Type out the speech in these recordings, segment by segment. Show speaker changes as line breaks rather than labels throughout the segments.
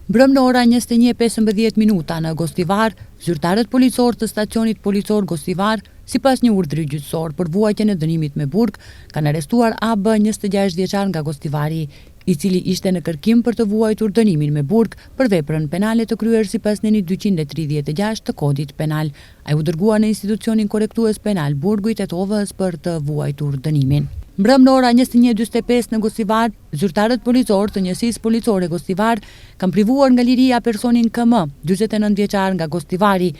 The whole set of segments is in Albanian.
Mbrëmë në ora 21:15 minuta në Gostivar, zyrtarët policorë të stacionit policor Gostivar, sipas një urdhri gjyqësor për vuajtjen e dënimit me burg, kanë arrestuar AB 26 vjeçar nga Gostivari, i cili ishte në kërkim për të vuajtur dënimin me burg për veprën penale të kryer sipas nenit 236 të Kodit Penal. Ai u dërgua në institucionin korrektues penal Burgu i Tetovës për të vuajtur dënimin. Mbrëmë në ora 21:45 në Gostivar, zyrtarët policorë të njësisë policore Gostivar kanë privuar nga liria personin KM, 49 vjeçar nga Gostivari,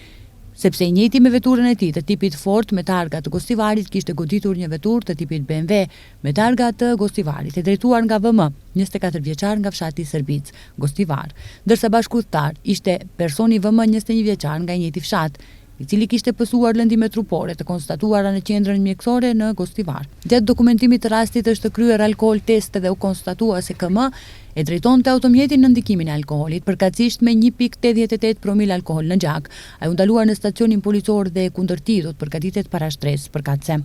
sepse i njëjti me veturën e tij të tipit Ford me targa të Gostivarit kishte goditur një veturë të tipit BMW me targa të Gostivarit e drejtuar nga VM, 24 vjeçar nga fshati Sërbicë, Gostivar, ndërsa bashkudhëtar ishte personi VM 21 vjeçar nga i njëjti fshat, i cili kishte pësuar lëndime trupore të konstatuara në qendrën mjekësore në Gostivar. Gjatë dokumentimit të rastit është kryer alkool test dhe u konstatua se KM e drejtonte automjetin në ndikimin e alkoolit, përkatësisht me 1.88 promil alkool në gjak. Ai u ndalua në stacionin policor dhe kundër tij do të përgatitet parashtresë përkatëse.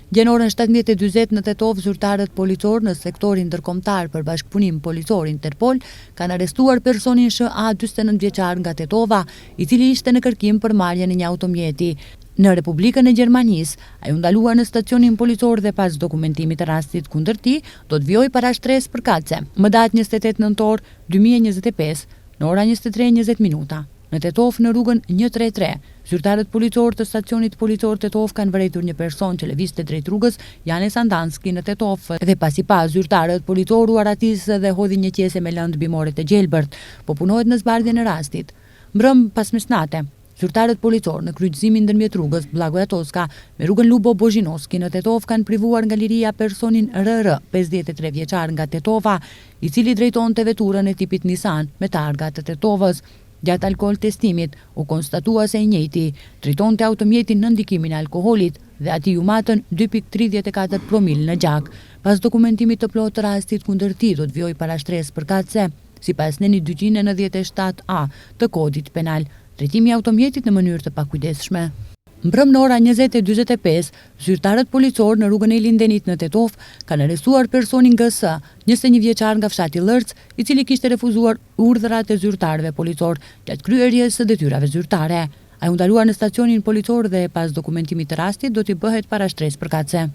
Dje në orën 17:40 në Tetovë, zyrtarët policorë në sektorin ndërkombëtar për bashkëpunim policor Interpol kanë arrestuar personin SHA 49 vjeçar nga Tetova, i cili ishte në kërkim për marrjen e një automjeti. Në Republikën e Gjermanisë, ai u ndalua në stacionin policor dhe pas dokumentimit të rastit kundër tij, do të vijojë parashtresë përkatëse. Më datë 28 nëntor 2025, në ora 23:20 minuta, në Tetovë në rrugën 133, zyrtarët policorë të stacionit policor Tetovë kanë vërejtur një person që lëvizte drejt rrugës Jane Sandanski në Tetovë dhe pasi pa zyrtarët policorë u arratis dhe hodhi një qese me lëndë bimore të gjelbërt. Po punohet në zbardhjen e rastit. Mbrëm pas mesnate, zyrtarët policorë në kryqëzimin ndërmjet rrugës Blagoja Toska me rrugën Lubo Bozhinoski në Tetovë kanë privuar nga liria personin RR, 53 vjeçar nga Tetova, i cili drejtonte veturën e tipit Nissan me targa të Tetovës. Gjatë alkool testimit, u konstatua se i njëjti drejtonte automjetin në ndikimin e alkoolit dhe atij iu matën 2.34 promil në gjak. Pas dokumentimit të plotë të rastit kundër tij do të vijojë parashtresë përkatëse, sipas nenit 297a të Kodit Penal, drejtimi i automjetit në mënyrë të pakujdesshme. Mbrëm në ora 20:45, zyrtarët policorë në rrugën e Lindenit në Tetovë kanë arrestuar personin GS, 21 vjeçar nga fshati Llërc, i cili kishte refuzuar urdhrat e zyrtarëve policorë gjatë kryerjes së detyrave zyrtare. Ai u ndalua në stacionin policor dhe pas dokumentimit të rastit do t'i bëhet parashtresë përkatëse.